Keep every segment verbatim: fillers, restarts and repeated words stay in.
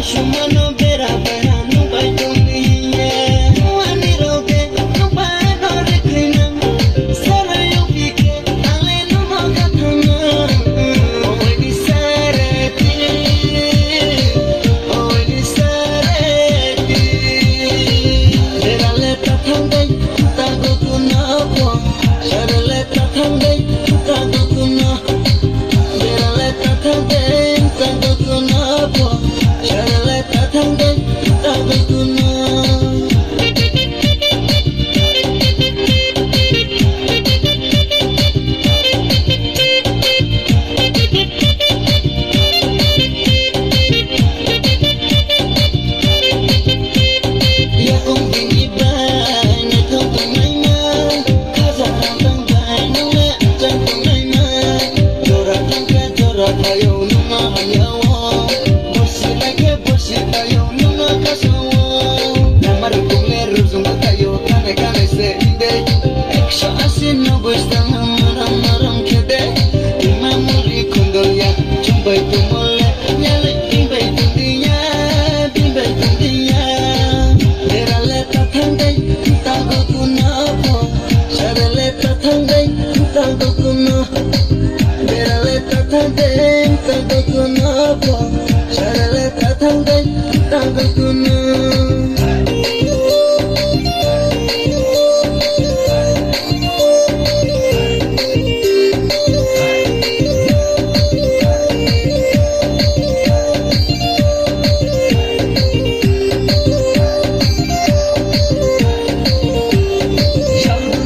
Sumano bera bera nung bai tongni hiye. Nuani rok de nung bai no rikri nang. Sara yong pike ang le nung no kathang nang. Oi ni sare ti, oi ni sare ti. Bera le tathang dai, tago kuno po. Sara le tathang dai, tago kuno. Berale tathang de, tanggo kuno po. Berale tathang de, tanggo kuno. Yakung bini bai naithok tongnaima, khaja rang tang bai nung le achang tongnaima. Jora thangkhe jora thaio nungno hamyao. Bosi laikhe bosi thaio nungno kasao. Namar rukung le rujung thaio, kane kane se inde. Ekso asi noboi stang maram maram khede. Ima muri khondol ya, chumbai tumole, yale bimbai tundiya, bimbai tundiya. Berale tathang dei, tago kuno po. Sarale tathang dei, tago kuno. Berale tathang dei, tago kuno po. Sarale tathang dei, tago kuno.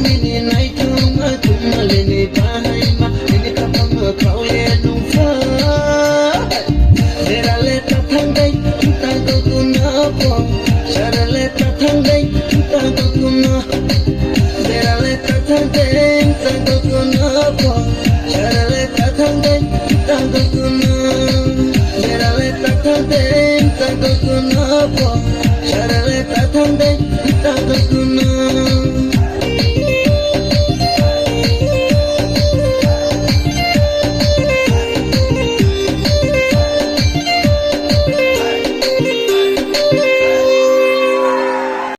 Nini naithok ma thum ma le ni bahai ma, nini khapang ma khao le nung pha. Berale tathang dei, tago kuno po. Sarale tathang dei, tago kuno. Berale tathang dei, tago kuno po. Sarale tathang dei, tago kuno. Berale tathang dei, tago kuno po. Sarale tathang dei, tago kuno.